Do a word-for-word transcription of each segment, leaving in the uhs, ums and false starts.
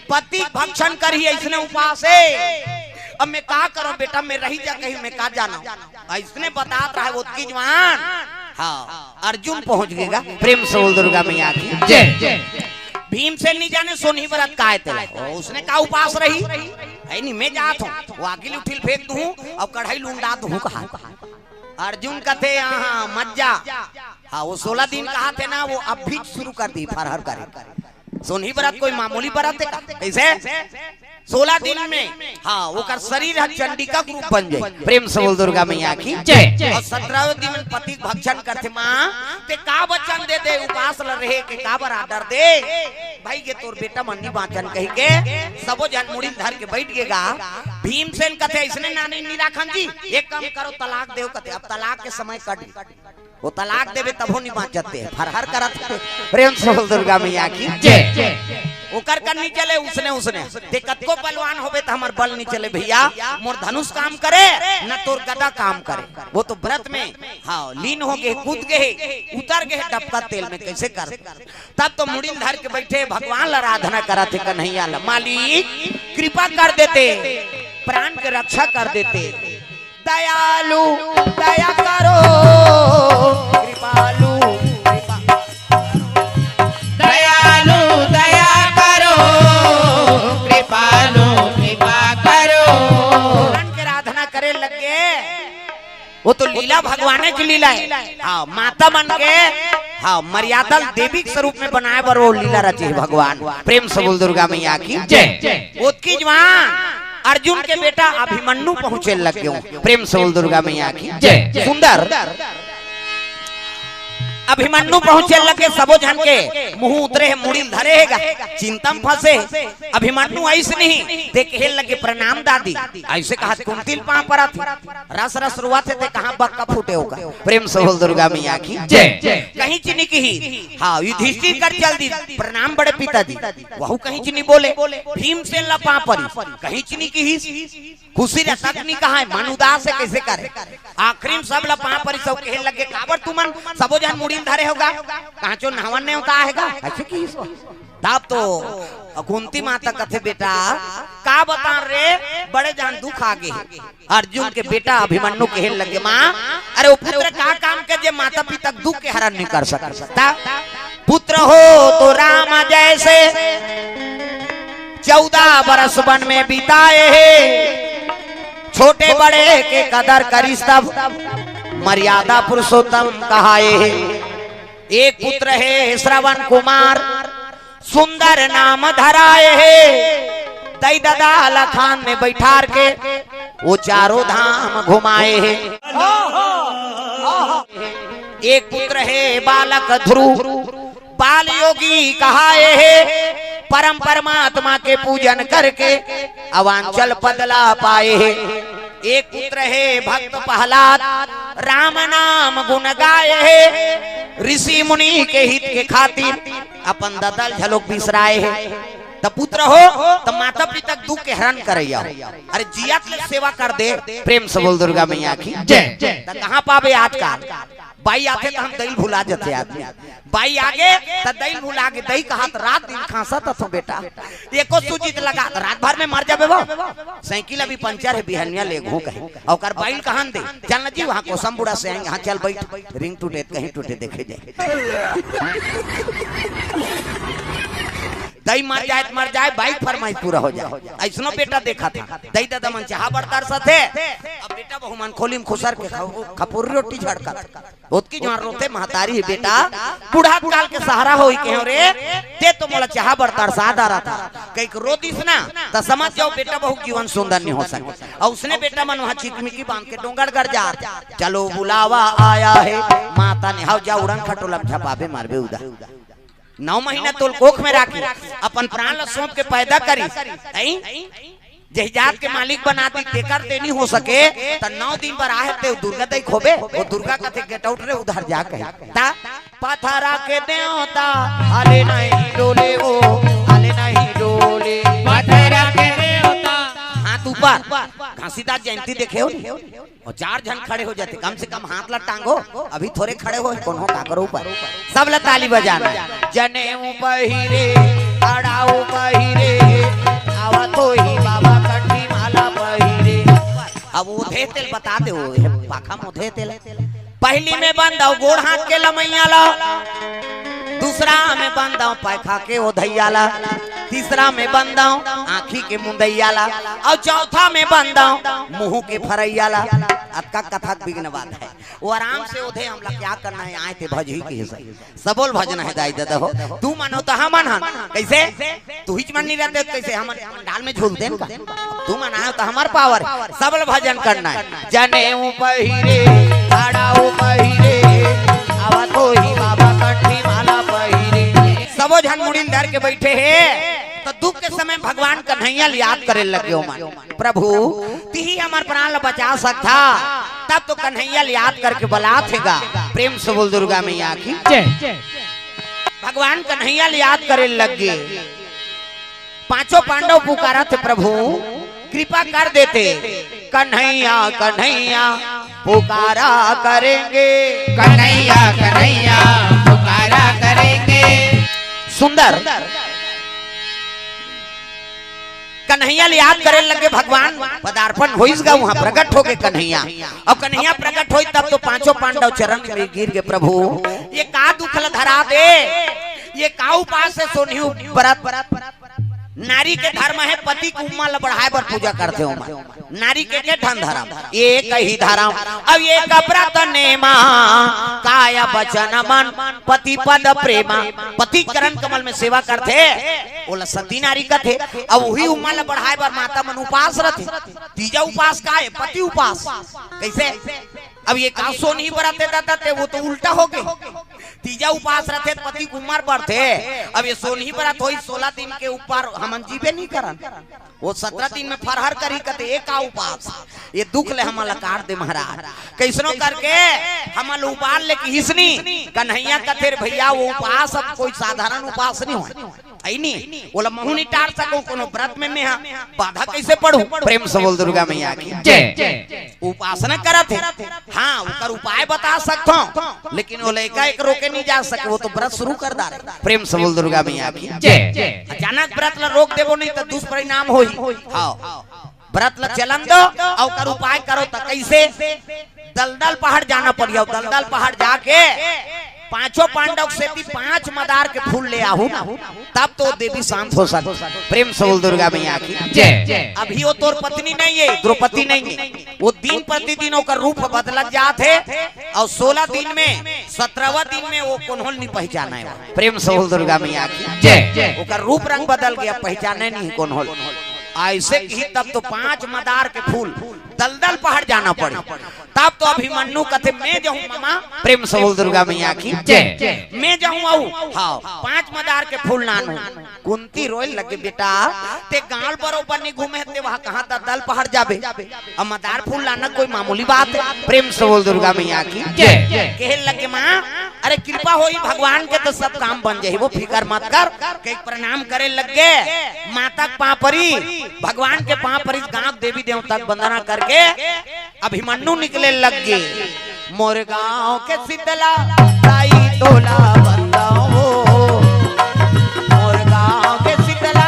पति भक्षण करही अइसने उपास हे। अब मैं का करों बेटा, मैं रही जा कहीं, मैं का जाना। अइसने बतात रहे ओतकी जुवार, हाँ, अर्जुन पहुंच गे गा। प्रेम से बोल दुर्गा मैया की जय। भीमसेन नइ जाने सोनही बरत काय तेला, ओ, उसने का उपास रही। अइ नहीं, मैं जात हूँ, वो आगी ल उठिल फेंक दूँ अउ कढ़ाई ल उंडा दूँ कहा। अर्जुन कथे, "हाँ, हाँ, मत जा।" हाँ, वो सोलह दिन कहा थे ना, वो अब भी शुरू कर दी फरहर करे। सोनही बरत कोई मामूली बरत हे का? कइसे? सोलह दिन में, हाँ, ओकर शरीर ह चंडिका के रूप बन जाए। प्रेम से बोल दुर्गा मैया की जय। अउ सत्रहवें दिन पति के भक्षण करथे, माँ, ते का वचन दे दे, उपास ल रहे के काबर आर्डर दे? भाई, ये तोर बेटा मन नइ बाँचन कहिके सबो झन मुड़ी ल धर के बइठ गे गा। भीमसेन कथे, "अइसने नानी नइ राखन जी, एक काम करो, तलाक देव," कथे। अब तलाक के समय कट गे। वो तलाक देबे तभो नइ बाँचत हे, फरहर करत हे। प्रेम से बोल दुर्गा मैया की जय। ओकर कर नइ चले, उसने, उसने। ते कतको पहलवान होबे त हमर बल नइ चले भइया, मोर धनुष काम करे, न तोर गदा काम करे। वो तो व्रत में, हाँ, लीन हो गे, कूद गे, उतर गे डबका तेल में, कइसे कर? तब तो मुड़ी ल धर के बइठे, भगवान ल आराधना करत हे, कन्हैया ल, "मालिक, कृपा कर देते, प्राण के रक्षा कर देते, दयालु दया करो, कृपालु कृपा, दयालु दया करो, कृपालु कृपा करो।" प्राण के आराधना करे लग गे। वो तो लीला भगवाने के लीला हे। हाँ, माता मन के, हाँ, मर्यादा देवी के स्वरूप में बनाए बर वो लीला रचे हे भगवान। प्रेम से बोल दुर्गा मैया की जय। ओतकी जुवार अर्जुन के बेटा अभिमन्यु पहुंचे लग गे। प्रेम से बोल दुर्गा मैया की जय। सुंदर अभिमन्यु पहुंचे लग गे, सबो झन के मुंह उतरे हे, मुड़ी ल धरे हे गा, चिंता म फंसे। अभिमन्यु अइस नहीं, ते कहे लगे, "प्रणाम दादी।" अइसे कहत कुंती ल पाँव परत हे। रस रस रोवत हे, ते कहाँ बक्का फूटे ओकर। प्रेम से बोल दुर्गा मैया की जय। कहीं च नइ किहिस। हाँ, युधिष्ठिर कर चल दिस, "प्रणाम बड़े पिताजी।" वहू कहीं च नइ बोले। भीमसेन ल पाँव परिस, कहीं च नइ किहिस। खुशी रहत हे त नइ कहय, मन उदास हे, कइसे करे? आखिरी में सब ल पाँव परिस अउ कहे लगे, "काबर तुमन सबो झन मुड़ी ल धरे हो गा? कहाँ चो नहावन नेवता हे गा?" अइसे किहिस। तब तो कुंती माता कथे, "बेटा, का बतांव रे, बड़े जान दुख आ गे हे।" अर्जुन के बेटा अभिमन्यु कहे लगे, "माँ, अरे वो पुत्र का काम के जे माता पिता के दुख के हरण नइ कर सके?" ता पुत्र हो तो राम जैसे, चौदह बरस वन में बिताए हे, छोटे बड़े के कदर करिस तब, मर्यादा पुरुषोत्तम कहाए हे। एक पुत्र हे श्रवण कुमार, सुंदर नाम धराए हे। दई ददा ल खान में बइठार के वो चारों धाम घुमाए हे। एक पुत्र हे बालक ध्रुव, बाल योगी कहाए हे। परम परमात्मा के पूजन करके अवांचल पद ला पाए हे। एक पुत्र हे भक्त प्रहलाद, राम नाम गुण गाए हे। ऋषि मुनि के हित के खातिर अपन ददा ल घलोक बिसराए हे। त पुत्र हो, त माता पिता के दुख के हरण करइया हो। अरे जियत ले सेवा कर दे। प्रेम से बोल दुर्गा मैया की जय। त कहाँ पाबे आजकल? बाई आथे त हम दई ल भुला जथे आदमी। बाई आगे त दई ल भुला गे, दई कहत रात दिन खांसत हथो बेटा। एको सूजी त लगा त रात भर में मर जाबे वो। साइकिल अभी पंचर हे, बिहनिया लेगहूँ कहे। ओकर बाई ल कहन दे, "चल न जी, वहाँ कोसम बूढ़ा से आएंगे, हाँ चल बइठ, रिंग टूटे त कहीं टूटे देखे जाए।" दई मर जाए त मर जाए, बाई के फरमाइश पूरा हो जाए। अइसनो बेटा देखत हँव, दई ददा मन चाहा बर तरसत हे, अब बेटा बहू मन खोली म खुसर के खप-, खपुर रोटी झड़कत। ओतकी जुवार रोथे महतारी हे, "बेटा, बूढ़ा काल के सहारा होही कहेंव रे, ते तो मोला चाहा बर तरसा डारत हस।" कहिके रो दिस ना, त समझ जाओ बेटा बहू के जीवन सुंदर नइ हो सके। अउ उसने बेटा मन वहाँ चिकमिकी बांध के डोंगरगढ़ जात, "चलो बुलावा आया है।" माता ने, "हव जा, उड़न खटोला म झपाबे, मारबे उदा।" नौ महीना तोल कोख में राखी, अपन प्राण ल सौंप के पैदा करिस। अई? जहिजात के मालिक बना दी, तेकर ते नइ हो सके, त नौ दिन बर आहे ते दुर्गा दई खोबे, वो दुर्गा कथे, "Get out रे, उधर जा," कहे। ता पथरा के देवता, हाले नहीं डोले वो, हाले नहीं डोले। पथरा के देवता। हाथ ऊपर, घासीदास जयंती देखे हो? अउ चार झन खड़े हो जाते, कम से कम हाथ ला टांगो, अभी थोरे खड़े हो, कोनो काकरो ऊपर। सब ला ताली बजाना हे। जनेऊ पहिरे, अड़ाऊ पहिरे, ए तेल बता दे, ओ हे पाखा मोधे तेल। पहली में बंदव गोड़ हाथ के लमैया ला, दूसरा में बंदव पैखा के ओधैया ला, तीसरा में बंदव आँखी के मुंदैया ला, अउ चौथा में बंदव मुंह के फरैया ला। अतका कथा के बिघ्न बात हे। वो आराम से ओधे, हमला क्या करना हे, आय ते भजही के हिसाब। सबो ल भजना हे दाई ददा हो। तू मन हो त हमन हन। कइसे? तुहिच मन नइ रहते त कइसे हमन पंडाल में झूलतेन का? तू मन आय हो त हमर पावर। सबो ल भजन करना हे। जनेऊ पहिरे, खाड़ाऊ पहिरे, आवत होही बाबा कंठी माला पहिरे। सबो झन मुड़ी ल धर के बइठे हे, त दुख के समय भगवान कन्हैया ल याद करे लगे ओमन। प्रभु, तिही हमर प्राण ल बचा सकथा, तब तो कन्हैया ल याद करके बलात हे गा। प्रेम से बोल दुर्गा मैया की। जय। भगवान कन्हैया ल याद करे लग गे। पांचों पांडव पुकारत हे, प्रभु कृपा कर देते। कन्हैया कन्हैया पुकारा करेंगे। कन्हैया कन्हैया पुकारा करेंगे। सुंदर। कन्हैया ल याद करे लगे भगवान, पदार्पण होइस गा, वहां प्रकट होगे कन्हैया। अउ कन्हैया प्रकट होइस तब तो पांचों पांडव चरण में गिर गे, प्रभु ये का दुख ल धरा दे, ये का उपास हे सोनही व्रत। नारी के धर्म हे पति के उम्मर ल बढ़ाए बर पूजा करथे ओमन। नारी के के ठन धरम, एक ही धरम। अब एक व्रत नेमा, काय बचन मन, पति पद प्रेमा। पति चरण कमल में सेवा करथे, ओला सती नारी कथे। अब उही उम्मर ल बढ़ाए बर माता मन उपास रथे। तीजा उपास का हे? पति उपास। कइसे? अब ये का सोनही व्रत हे ददा, ते वो तो उल्टा होगे। तीजा उपास रथे त पति के उम्मर बढ़थे। अब ये सोनही व्रत होइस, सोलह दिन के ऊपर हमन जीबे नइ करन। वो सत्रह दिन में फरहर करही कथे, ये का उपास? ये दुख ले हमन ल काट दे महाराज। कइसनो करके हमन ल उबार ले किहिस नी। कन्हैया कथे, रे भइया, वो उपास अब कोई साधारण उपास नइ होय। अइ नी, ओला महूं नइ टार सकंव, कोनो व्रत में मेंहा बाधा कइसे पड़हूं? प्रेम से बोल दुर्गा मैया की। जय। उपासना करत हे, हां, ओकर उपाय बता सकथंव, लेकिन वो लइका एक रोके नइ जा सके, वो तो व्रत शुरू कर डारे। प्रेम से बोल दुर्गा मैया की। जय। अचानक व्रत ल रोक देबो नहीं त दुष्परिणाम होही। हां, व्रत ल चलन दो, अउ ओकर उपाय करो। त कइसे? दलदल पहाड़ जाना पड़ही, अउ दलदल पहाड़ जाके पांचों पांडव के सेती पांच मदार के फूल ले आहू ना, तब तो देवी शांत हो सकत। प्रेम से बोल दुर्गा मैया की। जय। अभी वो तोर पत्नी नइ हे, द्रौपदी नइ हे, वो दिन प्रतिदिन ओकर रूप बदलत जात हे, अउ सोलह दिन में, सत्रहवाँ दिन में वो कोन्हो ल नइ पहिचानय। प्रेम से बोल दुर्गा मैया की। जय। ओकर रूप रंग बदल गे, पहिचानय नइ हे कोन्हो ल। अइसे किहिस तब तो पांच मदार के फूल दलदल पहाड़ जाना पड़ही। तब तो अभिमन्यु कथे, मैं जाहूं मामा। प्रेम से बोल दुर्गा मैया की। जय। मैं जाहूं अउ, हां, पांच मदार के फूल लानहूं। कुंती रोय लगे, बेटा, ते गांव बरोबर नइ घूमे हे, ते वहां कहां दलदल पहाड़ जाबे? अब मदार फूल लाना कोई मामूली बात हे? प्रेम से बोल दुर्गा मैया की। जय। कहे लगे, मां, अरे कृपा होही भगवान के त सब काम बन जाही, वो फिकर मत कर। कहिके प्रणाम करे लगे, माता के पांव परी, भगवान के पांव परी, गांव देवी देवता के वंदना करके अभिमन्यु निकले लग गे। मोर गांव के शीतला ताई तोला वंदंव हो, मोर गांव के शीतला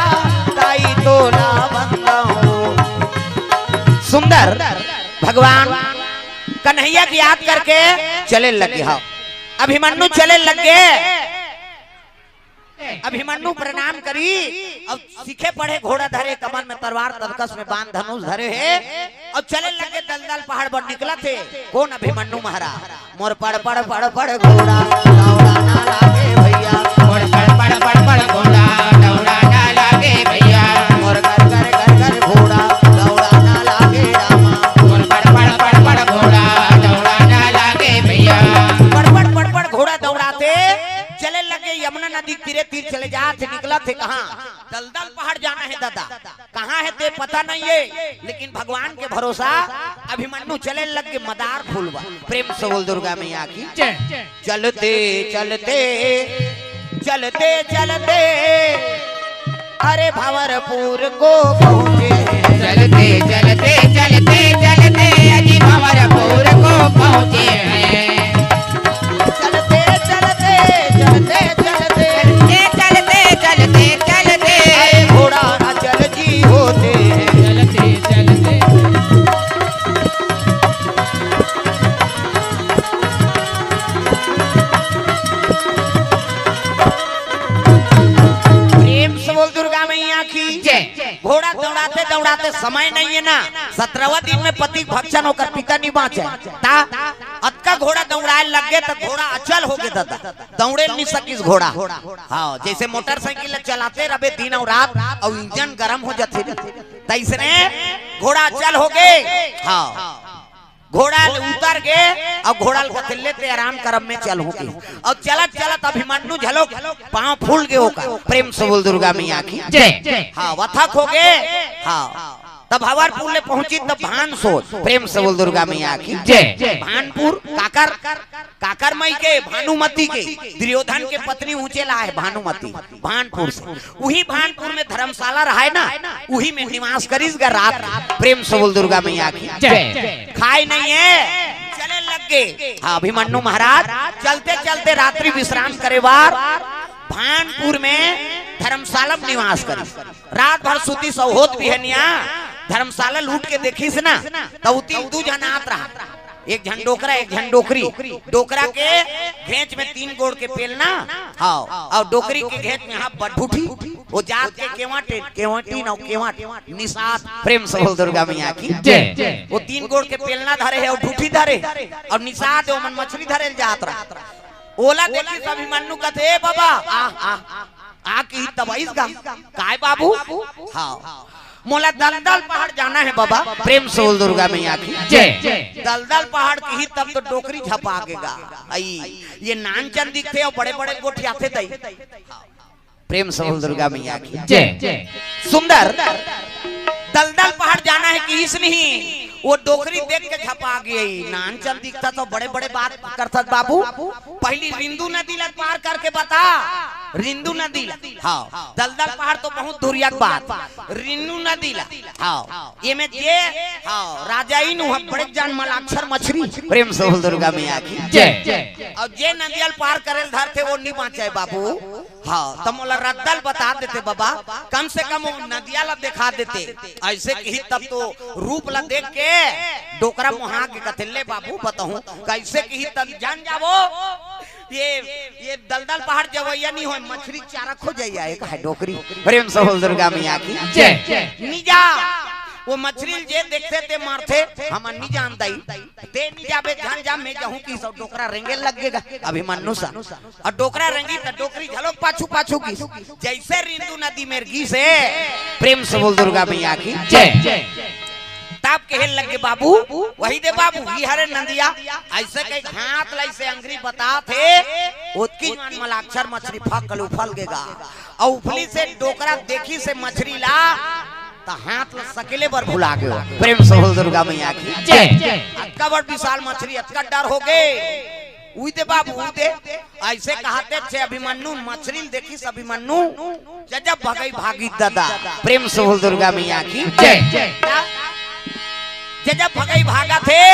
ताई तोला वंदंव हो। सुंदर भगवान कन्हैया के याद करके चले लगे। हां, अभिमन्यु चले लग गे। अभिमन्यु प्रणाम करिस, अउ सीखे पढ़े घोड़ा धरे, कमर में तलवार, तरकस में बाण, धनुष धरे हे, अउ चले लगे दलदल पहाड़ बर निकलत हे। कोन? अभिमन्यु महाराज। मोर पड़ पड़ पड़ पड़ घोड़ा, दौड़ा ना लागे भैया। मोर पड़ पड़ पड़ पड़ घोड़ा, दौड़ा ना लागे भैया। मोर कर कर कर कर घोड़ा, दौड़ा ना लागे रामा। मोर पड़ पड़ पड़ पड़ घोड़ा, दौड़ा ना लागे भैया। पड़ पड़ पड़ पड़ घोड़ा दौड़ाथे, चले लगे यमुना नदी तीरे तीर चले जात हे, निकलत हे कहां? दलदल पहाड़ जाना हे ददा। कहां हे ते पता नइ हे, लेकिन भगवान के भरोसा, अभिमन्यु चले लग गे मदार फूल बर। प्रेम से बोल दुर्गा मैया की। जय। चलते चलते, चलते चलते, अरे भंवरपुर को पहुंचे हैं। चलते चलते चलते चलते अजी भंवरपुर को पहुंचे हैं। चलते चलते चलते चलते चलते चलते चलते चलते, अरे घोड़ा अचल जी होते हैं। चलते चलते। आखी। जय। घोड़ा दौड़ाते दौड़ाते समय नहीं है ना, सत्रहवा दिन में पति भक्षण होकर पिता नहीं बाँचे। ता अतका घोड़ा दौड़ाए लग गे त घोड़ा अचल हो गे दादा, दौड़े नहीं सकिस घोड़ा। हाँ, जैसे मोटरसाइकिल ला चलाते रबे दिन अउ रात अउ इंजन गरम हो जाथे, तैसने घोड़ा अचल हो गे। हाँ, घोड़ा ले उतर गे अउ घोड़ा ल कथे ले ते आराम करब में चल हो गे। अउ चलत चलत अभिमन्यु झलोक पाँव फूल गे ओकर। प्रेम से बोल दुर्गा मैया की। जय। हाँ, वथक हो गे। हाँ, तब हवरपुर ले पहुंची तब भानसोत। प्रेम से बोल दुर्गा मैया की। जय। भानपुर काकर, काकर माई के, भानुमति के, दुर्योधन के पत्नी ऊंचे ला है भानुमति, भानपुर से। उही भानपुर में धर्मशाला रहा है ना, उही में निवास करिस गा रात। प्रेम से बोल दुर्गा मैया की। जय। खाए नहीं है, चले लग गे। हाँ, अभिमन्यु महाराज चलते चलते रात्रि विश्राम करे बार भानपुर में धर्मशाला में निवास करिस। रात भर सूतिस अउ होत बिहनिया धर्मशाला लूट के देखिस ना, त उती दू झन आत रहा, एक झन डोकरा, एक झन डोकरी। डोकरा के घेंच में तीन गोड़ के पेलना, हाँ, अउ डोकरी के घेंच में हाँ बटभुठी। वो जात के केवट, केवटी न केवट, निषाद। प्रेम से बोल दुर्गा मैया की। जय। वो तीन गोड़ के पेलना धरे है अउ ठूठी धरे है अउ निषाद है, ओमन मछरी धरे ल जात रहा। ओला देखिस अभिमन्यु कथे, "ए बाबा, आ, आ, आ।" आ किही तब आइस गा। "काय बाबू?" "हाँ, मोला दलदल पहाड़ जाना है बाबा।" प्रेम से बोल दुर्गा मैया की। जय। "दलदल पहाड़ किही तब तो डोकरी झपा गे गा। अई, ये नानचन दिखथे अउ बड़े बड़े गोठियाथे दई।" प्रेम से बोल दुर्गा मैया की। जय। सुंदर, दलदल पहाड़ जाना है किहिस नहीं, वो डोकरी देख के झपा गे। नानचन दिखथस त बड़े बड़े बात करथस बाबू। पहिली रिंदू नदी ला पार करके बता, रिंदू नदी ला। हाँ, दलदल पहाड़ तो बहुत दूरिया के बात, रिंदू नदी ला। हाँ, ये में जे, हाँ, राजा ही नु हम बड़े जान मलाक्षर मछरी। प्रेम से बोल दुर्गा मैया की। जय। अउ जे नदिया ल पार करे ल धरथे वो नहीं बाँचे बाबू। हाँ, त मोला रद्दा ल बता देते बाबा, कम से कम वो नदिया ला दिखा देते। अइसे किही तब तो रूप ला देख के डोकरा मोहा के कथे, "ले बाबू बताहूँ, कइसे किही तब जान जाबो, ये, ये दलदल पहाड़ जवइया नहीं होय, मछरी चारा खोजइया एक है डोकरी।" प्रेम से बोल दुर्गा मैया की। जय। निजा, वो मछरी ल जे देखथे ते मारथे, हमन नहीं जान दई। ते नहीं जाबे, जान जा, मैं जाहूँ किहिस अउ डोकरा रेंगे लग गे गा अभिमन्यु सा। अउ डोकरा रेंगिस त डोकरी झलोक पाछू पाछू गिस। जइसे रिंदू नदी में गिस हे, प्रेम से बोल दुर्गा मैया की। जय। तब कहे लग गे बाबू, वही दे बाबू, ई हरे नदिया। अइसे कहिके हाथ ला अइसे अंगरी बतात हे, ओतकी जुवार मलाक्षर मछरी फक ले उफल गे गा। अउ उफलिस हे डोकरा देखिस हे मछरी ला, त हाथ ला सकेले बर भुला गे। प्रेम से बोल दुर्गा मैया की। जय। अतका बड़ विशाल मछरी, अतका डर हो गे। उई दे बाबू, उई दे। अइसे कहत हे अभिमन्यु, मछरी ल देखिस अभिमन्यु, जजब भगई भागिस दादा। प्रेम से बोल दुर्गा मैया की। जय। जजब भगई भागत हे,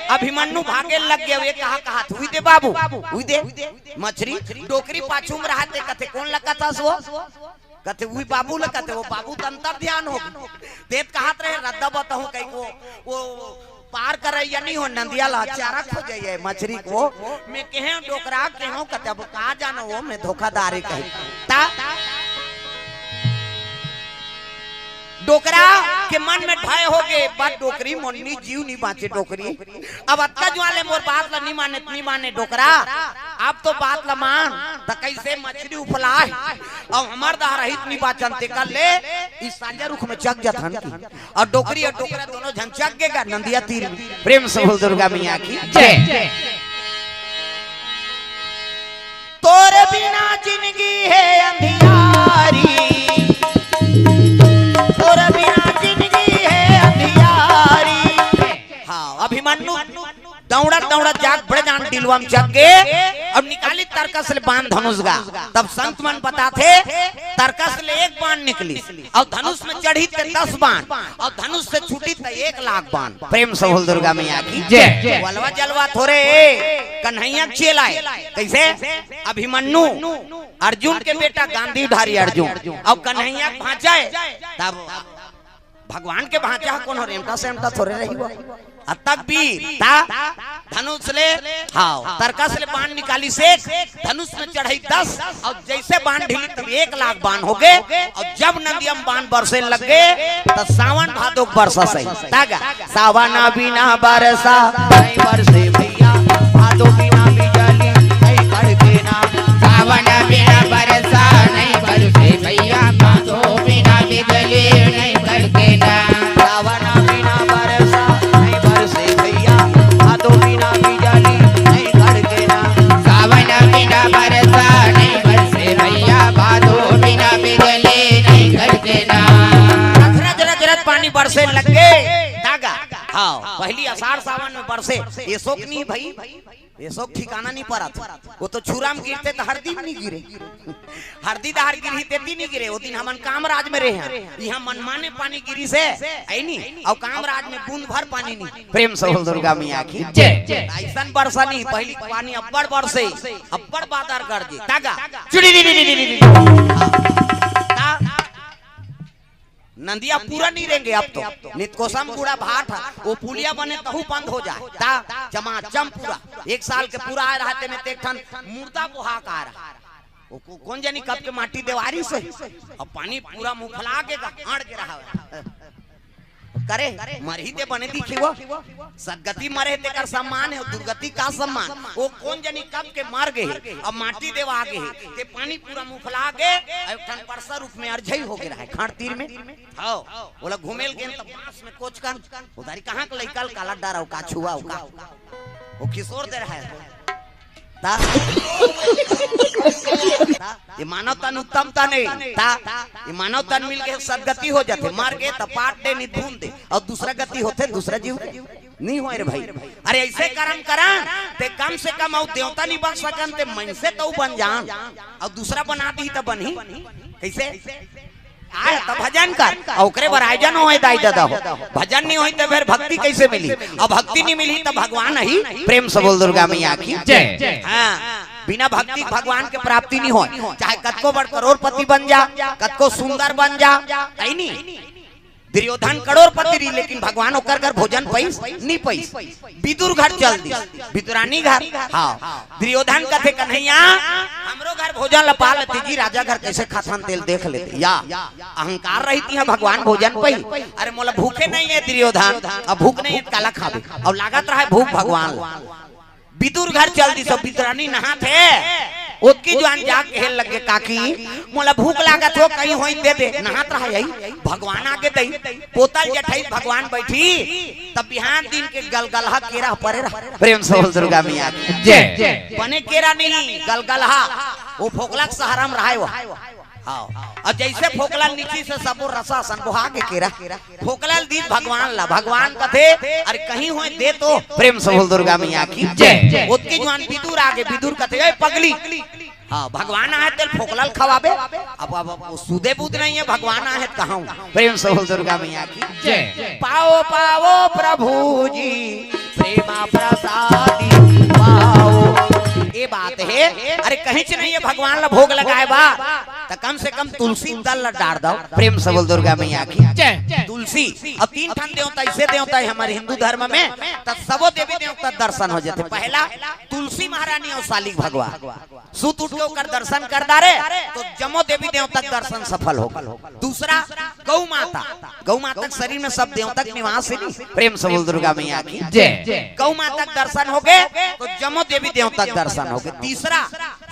अभिमन्यु भागे लग गे। ये कहा, कहत, उई दे बाबू, उई दे। मछरी डोकरी पाछू में रहत हे, कथे, "कोन ल कथस वो?" कथे, "उही बाबू ल कथे, वो बाबू त अंतर ध्यान हो।" देत कहत रहे, "रद्दा बताहूँ कहिके वो, वो पार करइया नहीं हो, नदिया ला चारा खोजइया मछरी को।" मैं कहेंव डोकरा, कहेंव कथे, "अब का जानो वो, मैं धोखादारी कही।" ता डोकरा के मन में भय हो गे, बस डोकरी मोन्नी जीव नहीं बाँचे डोकरी। अब अतका जुवार ले मोर बात ला नहीं माने, नहीं माने डोकरा। अब तो बात ला मान, त कइसे मछरी उफलाय। अब हमर दहरहित नहीं बाँचन ते कर ले, इस सांझा रुख में चघ जथन की। अउ डोकरी अउ डोकरा दोनों झन चघ गे गा नदिया तीर में। प्रेम से बोल दुर्गा मैया की। जय। तोरे बिना जिनगी हे अंधियारी, तोरे बिना जिनगी हे अंधियारी। हाँ, अभिमन्यु दौड़त दौड़त जाके बड़े जान डिलवा में चघ गे अउ निकालिस तरकस ले बाण धनुष गा। तब संत मन बताथे, तरकस ले एक बाण निकलिस अउ धनुष में चढ़िस ते दस बाण अउ धनुष से छूटिस ते एक लाख बाण। प्रेम से बोल दुर्गा मैया की। जय। वलवा जलवा थोरे कन्हैया के चेला हे। कइसे? अभिमन्यु अर्जुन के बेटा गांधीधारी अर्जुन अउ कन्हैया के भांचा हे। तब भगवान के भांचा ह कोनो रेमटा सेमटा थोरे रही हो। अतक भी ता धनुष ले, हाँ, तरकस ले बाण निकाली से, धनुष में चढ़ई दस, अउ जइसे बाण ढिली तब एक लाख बाण होगे। अउ जब नदिया म बाण बरसे लग गे, त सावन भादो के बरसा सही। तागा, सावन बिना बरसा नहीं बरसे भैया, भादो बिना बिजली नहीं कड़के ना। सावन बिना बरसा नहीं बरसे भैया, भादो बिना बिजली नहीं कड़के ना। सावन बिना बरसा नहीं बरसे भैया, भादो बिना बिजली नहीं कड़के ना। सावन बिना बरसा नहीं बरसे भैया, भादो बिना बिजली नहीं कड़के ना। रच रच रच रच पानी बरसे लग गे। तागा, हाँ, पहली आषाढ़ सावन में बरसे, ये शोक नहीं भाई, ये शोक ठिकाना नहीं परत। वो तो छुरा में गिरते त हरदी में नहीं गिरे। हरदी दहार गिरही तेती नहीं गिरे। वो दिन हमन कामराज में रहे हैं, इहाँ मनमाने पानी गिरी से, ऐ नी, अउ कामराज में बूंद भर पानी नहीं। प्रेम से बोल दुर्गा मैया की जय। अइसन बरसा नहीं, पहली पानी अब्बड़ बरसे, अब्बड़ बादर गरजे। तागा, चुड़ी दी दी दी दी दी। हाँ। ता नदिया पूरा नहीं रेंगे अब तो। नितकोसम गुड़ा भाट ह, वो पुलिया बने तहू बंद हो जाए। ता चमाचम पूरा। एक साल के पूरा आए रहा, तेमे ते एक ठन मुर्दा बोहा के आए रहा। वो को-, कोन जनी कब के माटी देवारी से, अब पानी पूरा मुफला के गा-, आड़ के रहा। करे, मरही ते बने दिखे वो। सदगति मरे तेकर सम्मान हे, दुर्गति का सम्मान? वो कोन जनी कब के मर गे हे, अब माटी देवा गे हे, ते पानी पूरा मुफला गे, अउ एक ठन परसा रूप में अरझई हो गे रहा हे, खाड़ तीर में। हव, ओला घूमेल गेन त बांस में कोचकन, उधारी कहाँ के लइका ल काला डराव का छुआ का? वो किशोर दे रहा हे। ता? ता? ये मानव तन उत्तम तन हे। ता? ये मानव तन मिल के सदगति हो जाथे। मर गे त पाट दे, नित भून दे। अउ दूसरा गति होथे, दूसरा जीव के। नहीं होय रे भाई। अरे अइसे करम करन, ते कम से कम अउ देवता नहीं बन सकन, ते मनसे तो बन जान। अउ दूसरा बना दी त बनही। कइसे? आय त भजन कर, अउ ओकरे बर आयोजन होय दाई ददा हो। भजन नहीं होय त फेर भक्ति कइसे मिली? अउ भक्ति नहीं मिली त भगवान ही। प्रेम से बोल दुर्गा मैया की जय। हाँ, बिना भक्ति भगवान के प्राप्ति नहीं होय। चाहे कतको बड़ करोड़पति बन जा, कतको सुंदर बन जा, ऐ नी। दुर्योधन करोड़पति रही, लेकिन भगवान ओकर घर भोजन पइस, नहीं पइस। विदुर घर चल दिस, विदुरानी घर। हाँ, दुर्योधन कथे, "कन्हैया, हमरो घर भोजन ल पा लेते जी, राजा घर कइसे खाथन तेल देख लेते।" या अहंकार रहितिस, भगवान भोजन पइस। अरे मोला भूखे नहीं हे दुर्योधन, अब भूख नहीं हे त काला खाबे? अउ लागत रहा हे भूख भगवान ल। विदुर घर चल दिस, विदुरानी नहात हे। ओतकी जुवान जाके कहे लगे, "काकी, मोला भूख लागत हो, कहीं होई दे दे।" नहात रहा हे, भगवान आगे दई, पोतल जठई भगवान बइठी, तब बिहान दिन के गलगलहा केरा परे रहा। प्रेम से बोल दुर्गा मैया की जय। बने केरा नहीं, गलगलहा, वो फोकला के सहारा में रहा हे वो। हाँ। अउ जइसे फोकला ल नीची से सबो रसा असन बोहा गे केरा। फोकला ल दीस भगवान ला, भगवान कथे, "अरे कहीं होय दे तो।" प्रेम से बोल दुर्गा मैया की जय। ओतकी जुवान विदुर आगे, विदुर कथे, "ए पगली, हाँ, भगवान आहे तेल फोकला ल खवाबे?" अब, अब, अब वो सुधे बुध नहीं हे, भगवान आहे त कहाहूँ। प्रेम से बोल दुर्गा मैया की जय। पाओ, पाओ प्रभु जी, प्रेमा प्रसादी पाओ। ये बात हे, अरे कहीं च नहीं हे भगवान ला भोग लगाए बा, त कम से कम तुलसी दल ला डार दव। प्रेम से बोल दुर्गा मैया की जय। तुलसी, अब तीन ठन देवता, अइसे देवता हे हमर हिंदू धर्म में, त सबो देवी देवता दर्शन हो जाथे। पहला तुलसी महारानी अउ सालिक भगवान। सुत उठ के ओकर दर्शन कर डारे, त जम्मो देवी देवता के दर्शन सफल हो। दूसरा गौ माता, गौ माता के शरीर में सब देवता के निवास हे नी। प्रेम से बोल दुर्गा मैया की जय। गौ माता के दर्शन हो गे, त जम्मो देवी देवता के दर्शन हो गे। तीसरा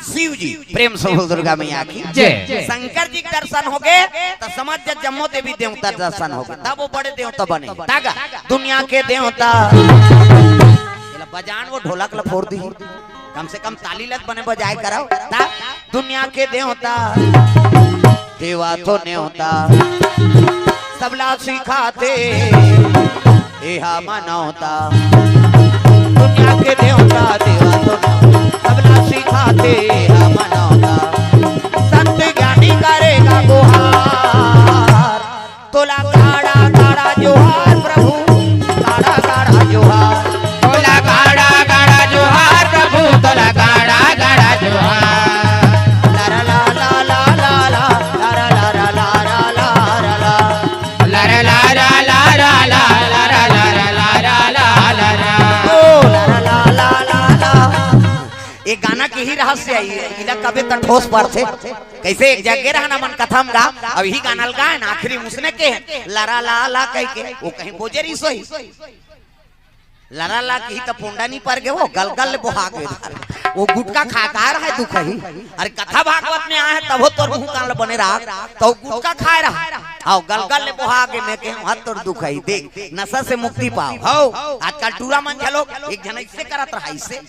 शिव जी, प्रेम से बोल दुर्गा मैया की जय। शंकर जी के दर्शन हो गे, त समझ जा जम्मो देवी देवता के दर्शन हो गे, तब वो बड़े देवता बने। तागा, दुनिया के देवता। एला बजान वो ढोलक ला फोर दिही। कम से कम ताली लत बने बजाए करव। ता दुनिया के देवता, देवा तो नेवता, सबला सिखाथे एहा मनौता। दुनिया के देवता, देवा तो नेवता, सबला सिखाथे एहा मनौता। संत ज्ञानी करेगा गुहार। तोला गाड़ा गाड़ा जोहार प्रभु, गाड़ा गाड़ा जोहार। तोला गाड़ा गाड़ा जोहार प्रभु, तोला गाड़ा गाड़ा जोहार। ला ला ला ला ला ला, ला ला ला ला ला ला ला ला। ला ला ला ला रहस्य हे, इला कबे त ठोस परथे। कइसे एक जगह रहना मन कथा म गा, अब इही गाना ल गाए ना, आखिरी म उसने के, लरा ला ला कहिके, ओ कहीं बोजे रहिस होही। लरा ला किही त पोंडा नी पर गे, ओ गलगल ले बोहा गे। ओ गुटखा खा का रहा हे दुखही। अरे कथा भागवत में आए हे, तभो तोर मुंह कान ल बने रहा, त ओ गुटखा खाए रहा। अउ गलगल ले बोहा गे, में कहेंव हा तोर दुखही। देख, नशा से मुक्ति पाव। हव, आजकल टूरा मन घलो एक झन अइसे करत रहा, अइसे।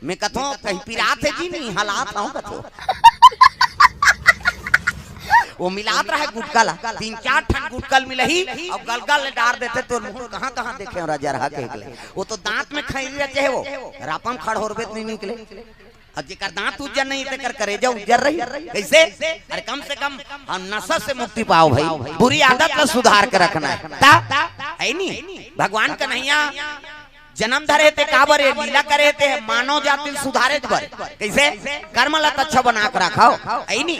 में कथों, कहीं पिरात हे जी, नी हलात हंव कथों। ओ मिलात रहा हे गुटखा ला, तीन चार ठन गुटखा ल मिलाही, अउ गलगल ले डार देथे, तोर मुंह कहां कहां देखे हंव राजा रहा कहिके। ओ तो दांत में खइरी रचे हे, ओ रापा म खड़होरबे त नी निकले। अउ जेकर दांत उज्जर नहीं, तेकर करेजा उज्जर रही। कइसे? अरे कम से कम हम नशा से मुक्ति पाव भाई, बुरी आदत ला सुधार के रखना हे। त हे नी, भगवान कन्हैया जनम धरे हे ते काबर, ए लीला करे हे ते मानव जाति ल सुधारे बर। कइसे? कर्म ला त अच्छा बना के रखव, हे नी?